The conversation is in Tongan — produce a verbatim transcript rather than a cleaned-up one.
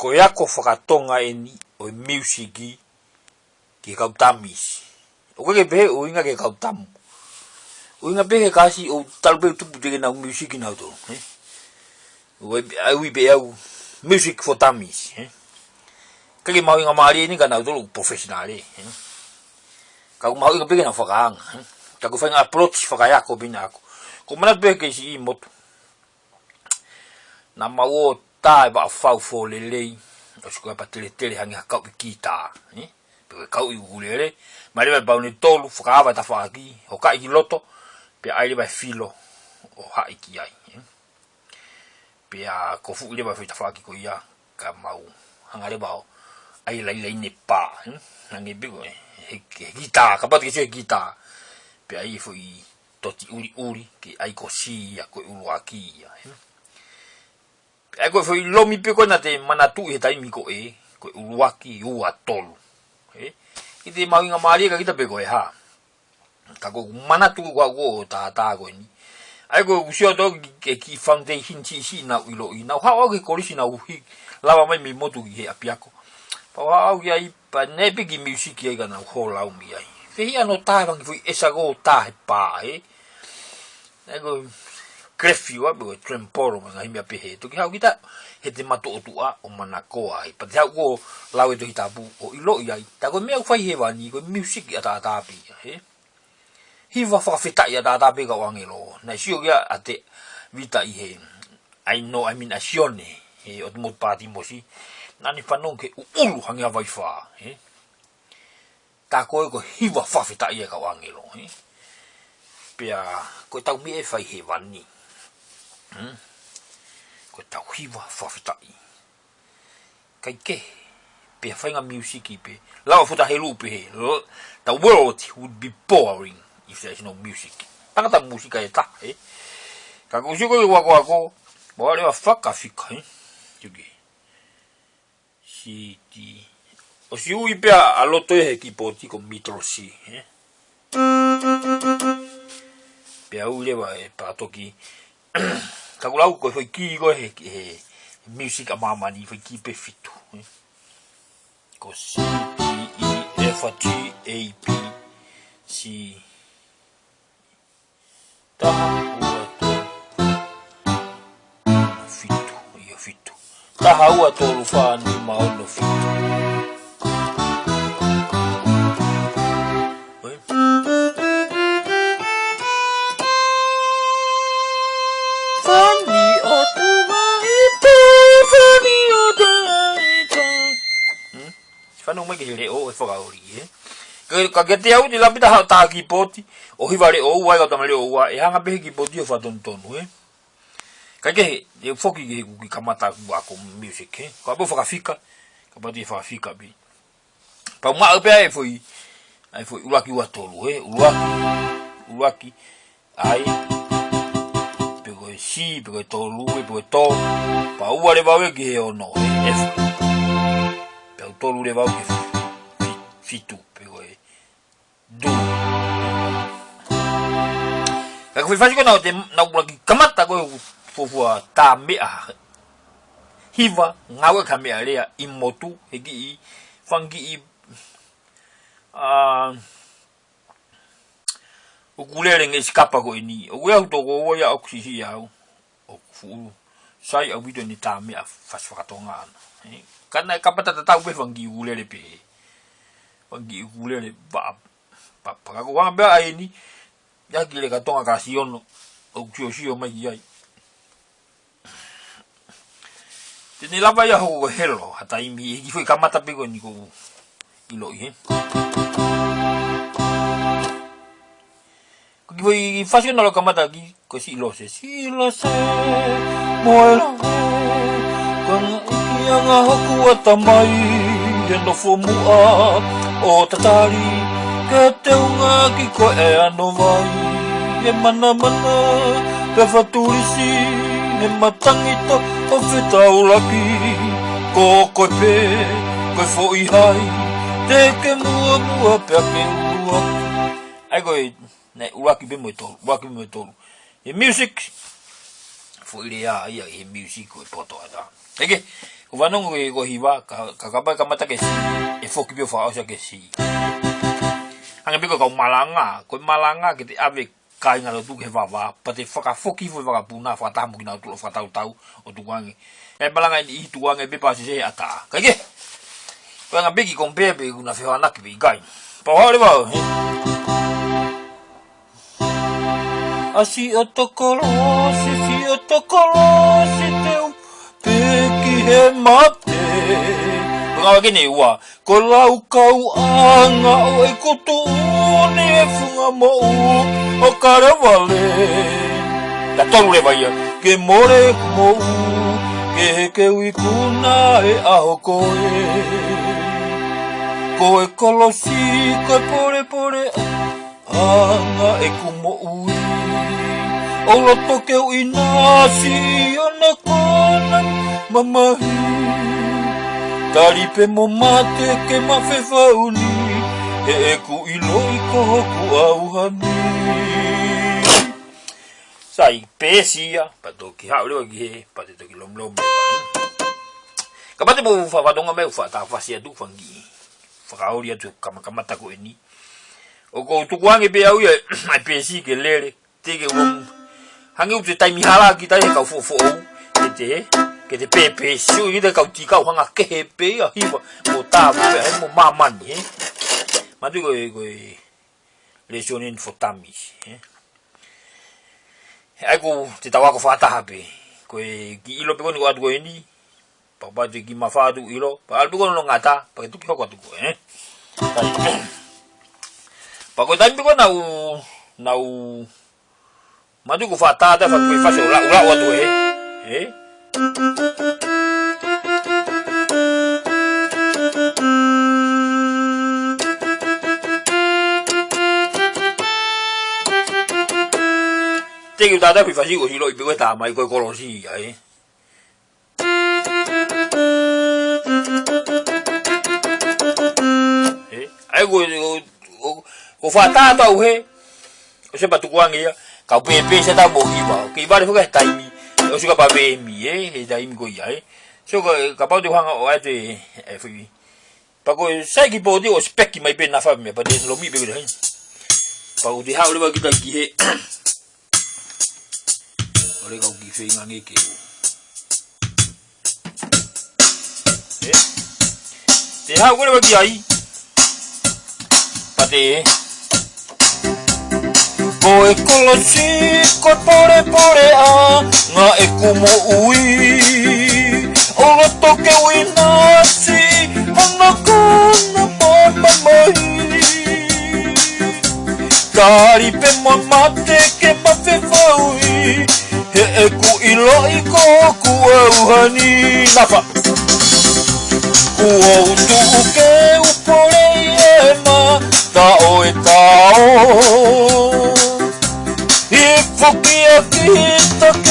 Ko e ako fakatonga eni ʻo e miusiki ki he kau Tamisi. ʻOku ʻikai ke pehē ʻuhinga ki he kau Tamu. ʻUhinga pē ki he kau Siasi ʻoku talu pē ʻoku tupu teʻeki ke nau miusiki nautolu, ē? ʻOku ʻai, ʻai ui pē au, music for Tamisi, ē? ʻIkai ke mahuʻingamālie eni ka nautolu professional, ē? Ka ʻoku mahuʻinga pē ke nau fakaanga, ē? Ka ko e faʻahinga approach fakaako pē ʻena ako. ʻOku ou manatu pē ki he siʻi motu. Naʻa mau ō tā e vaʻa fau fōlelei, ʻosi ko ia pea teletele hangē ha kauʻi kitā, ē? Pe ko e kauʻi ʻukulele, mai leva e pauni ʻe tolu, fakaava e tafaʻaki, hokaʻi ki loto, pea ʻai leva e filo ʻo haʻi ki ai, ē? Pea kofuʻi leva e foʻi tafaʻaki ko ia, ka mau hanga leva ʻo ʻai e laine pā, ē? Hangē pē ko e, he, he kitā, kapau te ke sio he kitā, pea ʻai e foʻi toti ʻuliʻuli, ke ʻai ko C ia, ko e ʻuluaki ia, ē? Pea ko e foʻi lomi pē ko ē naʻa te manatuʻi he taimi ko ē, ko e ʻuluaki, ua, tolu. Ē? ʻIkai te mahuʻingamālie kia kita pe ko e hā. Ka ʻoku ou manatu ko au ʻo tātā ko eni. ʻA ia ko ʻeku sio atu ki he kiʻi foundation siʻisiʻi naʻa ku ʻiloʻi. Naʻa ku haʻu au ki he kolisi naʻa ku hiki lava mai mei motu ki he ʻapiako. Pea u haʻu au ki ai, pea naʻe piki miusiki ai ka naʻa ku hola au mei ai. Fehiʻa hono tā e fanga foʻi ʻesa ko ē tā he pā, ē? ʻA ia ko e clef ua pe ko e tremolo mo e ngaahi meʻa pehē. Toki haʻu kita he te matuʻotuʻa ʻo manakoa ai. Pea te haʻu ʻo lau e Tohi Tapu ʻo ʻiloʻi ai. Tā ko e meʻa ʻoku fai hēvani, ko e miusiki ʻataʻatā pē ia, ē? Hiva fakafetaʻi ʻataʻatā pē kau ʻāngelo. Naʻe sio ki ai ʻa Tēvita ʻi he, ʻa e, no, ʻa e mina ʻa Sione, he ʻotu motu Pātimosi. Naʻa ne fanongo ki he ʻuʻulu hangē ha vaifā, ē? Tā ko ē ko e hiva fakafetaʻi ʻa e kau ʻāngelo, ē? Pea ko ʻetau meʻa ʻe fai hēvani. Hmm? Ko ʻetau hiva fakafetaʻi. Kaikehe, pea faʻahinga miusiki pē. Lau ʻa Futa Helu pehē, the world would be boring if there is no music. Tangata mūsika ʻe taha, ē? Ka ko e sio ko ē ʻeku akoako, mau lava ʻo fakafika, ē? Tuki. C, D. ʻOsi ui pē ʻa loto ia he kīpooti ko e middle C, ē? Pea ui leva e pātoki. Ka ʻoku lau ko e foʻi kī ko ē he, he music ʻa māmani, foʻi kī pē fitu, ē? Ko C, D, E, F, G, A, B, C. Taha, ua, tolu, fitu, ʻio fitu. Taha, ua, tolu, fā, nima, ono, fitu. Ē? Fani o te mai pē, fani o te mai pē. Hmm? Fanongo mai ki he leʻo ʻe fakaoli, ē? Ka, ka kiate au ʻi he lapi taha tā kīpooti, ʻo hiva leʻo ua, ʻa e kau tama leʻo ua, ʻe hanga pē he kīpooti ʻo fakatonutonu, ē? Kaikehe, ʻe foki ki heʻeku kiʻi kamata ʻeku ako music, ē? Ka pau fakafika, ka pau te fakafika pē. Pea u maʻu pē ʻa e foʻi, ʻa e foʻi ʻuluaki ua tolu, ē? ʻUluaki, ʻuluaki, ʻai, pe ko e C, pe ko e tolu, ē, pe ko e tolu, pea ua leva ʻo ʻai ki he ono, ē, F. Pea u tolu leva ʻo ʻai ki he fi-, fi-, fitu, pe ko e do. Ka ko e foʻi fasi ko ē naʻa te, naʻa ku ʻuluaki kamata ko ē ʻeku fuofua tā meʻa. Hiva, ngāueʻaki ha meʻalea ʻi motu, he kiʻi, fanga kiʻi, ʻa, ʻukulele ngeʻesi kapa ko eni. ʻOku ʻi ai hoku tokoua ia ʻoku siʻisiʻi au. ʻOku fuʻu sai ʻaupito ʻene tā meʻa fasi fakatonga ʻana. Ē, ka naʻe kamata tatau pē fanga kiʻi ʻukulele pehē. Fanga kiʻi ʻukulele pa, pa, pa, ka ko e anga pē ʻa eni, ʻa e kiʻi leka Tonga ka siono, ʻoku siosio mai ki ai. Te ne lava ia ʻo hoko ko e helo, ha taimi, he kiʻi foʻi kamata pē ko eni ʻoku ou ʻiloʻi, ē. Ko e kiʻi foʻi fasi ʻoku ou kamata ki, ko e Siʻi Lose, Siʻi Lose, mo e lave, ko e ngaahi anga hoku ʻatamai, ʻe nofo muʻa ʻo tatali, ke teunga ki ko e ano vai, ʻe manamana, pe fatulisi, ʻe matangi to, ʻo fetaulaki, ko koe pē, ko e foʻi hai, te ke muʻomuʻa pea ke uluaki. ʻA ia ko e, naʻe ʻuluaki pē mo e tolu, ʻuluaki pē mo e tolu. He music, foʻi lea ia he music ko e poto ʻatā. Eke, ʻOku fanongo ki he hiva, ka, ka kapau ʻe kamata ki he C, ʻe foki pē ʻo fakaʻosi ki he C. Hangē pē ko e kau malanga, ko e malanga ke te ʻave kāinga lotu ki he vavā, pea te fakafoki hifo e vakapuna, fakataha mo kinautolu ʻo fakatautau ʻo tukuange. ʻE malanga ʻi tukuange pē pasi se ata. Kae kehe, ko e anga pē ke compare pē ʻoku na fehangahangai pē ʻikai. Pau hao leva, he? ʻA siʻo tokolosi, siʻo tokolosi te u peki he mate. Ko e ngāue ki he ua. Ko e laukau ʻanga ʻo ʻeku tuʻu ni he funga moʻui ʻo Kalevale. Ka tolu leva ia. Ke mole moʻui, ke heke ui kuna he ʻaho ko ē. Ko e kolosi, ko e polepole ʻanga ʻeku moʻui. ʻO loto ke u ʻinasi ʻi hono kona mamahi. Tali pē mo mate ke ma fefauni, he ʻeku ʻiloʻi ko hoku ʻauha ni. Sai, pē ʻe sia, pea toki haʻu leva ki he, pea te toki lomilomi. Kapau te mou fakafatongia mai, ʻoku fakatafasi atu fanga kiʻi fakaoli atu kamakamata ko eni. ʻOku ou tukuange pē au ia, ʻa e peesi ke lele, te ke uam. Hangē ʻoku te taimi hala ki tai he kau foʻofoʻou, ke te, ke te pēpē, sio ki te kau tīkau hanga kehe pē ia hiva, mo tā, mo pē, he mo māmani, he. Manatuʻi ko e, ko e, lesson in for dummies, he. He ʻai ko te tau ako fakataha pē, ko e kiʻi ʻilo pē ko eni ʻoku ʻatu ko eni, pea kapau te ke kiʻi mafai atu ʻilo, pea ʻalu pē ko eni ʻo ngata, pea ke toki hoko atu ko ē, ē? Kai. Pea ko e taimi pē ko ē naʻa ku, naʻa ku, manatuʻi ko e fakatātā, fakatātā, fakatātā, ʻo laʻu, laʻu atu ē, ē? Te ke u tātā fakatātā ʻo ʻiloʻi pē ko e tā mai ko e kolosi ia, ē? Ē, ʻai ko, ko, ko, ko e fakatātā ʻoku hē, ʻosi pea tukuange ia, kau pēpē se tā mo hiva, ʻoku kei vale foki he taimi, ʻosi ka pea veemi, ē, he taimi ko ia, ē. So, ka, kapau te u hanga ʻo ʻai atu e, e fui. Pea ko e sai ki pōti ʻo spec mai pē nafa meʻa, pea te lomi pē ko e tahi. Pea ʻoku te haʻu leva kita ki he, ʻo le kau kiʻi feinga ngeke. Ē? Te haʻu ko ē leva ki ai. Pea te. Ko e kolosi, ko e polepole ʻanga ʻeku moʻui. ʻO loto ke u ʻinasi, hono kona mamahi. Tali pē mo mate ke ma fefaui, he ʻeku ʻiloʻi ko hoku ʻauha ni. Nafa. Kuo u tuʻu ke u pole ʻi he mata ʻo e tao. ʻI he foki ʻa kita ki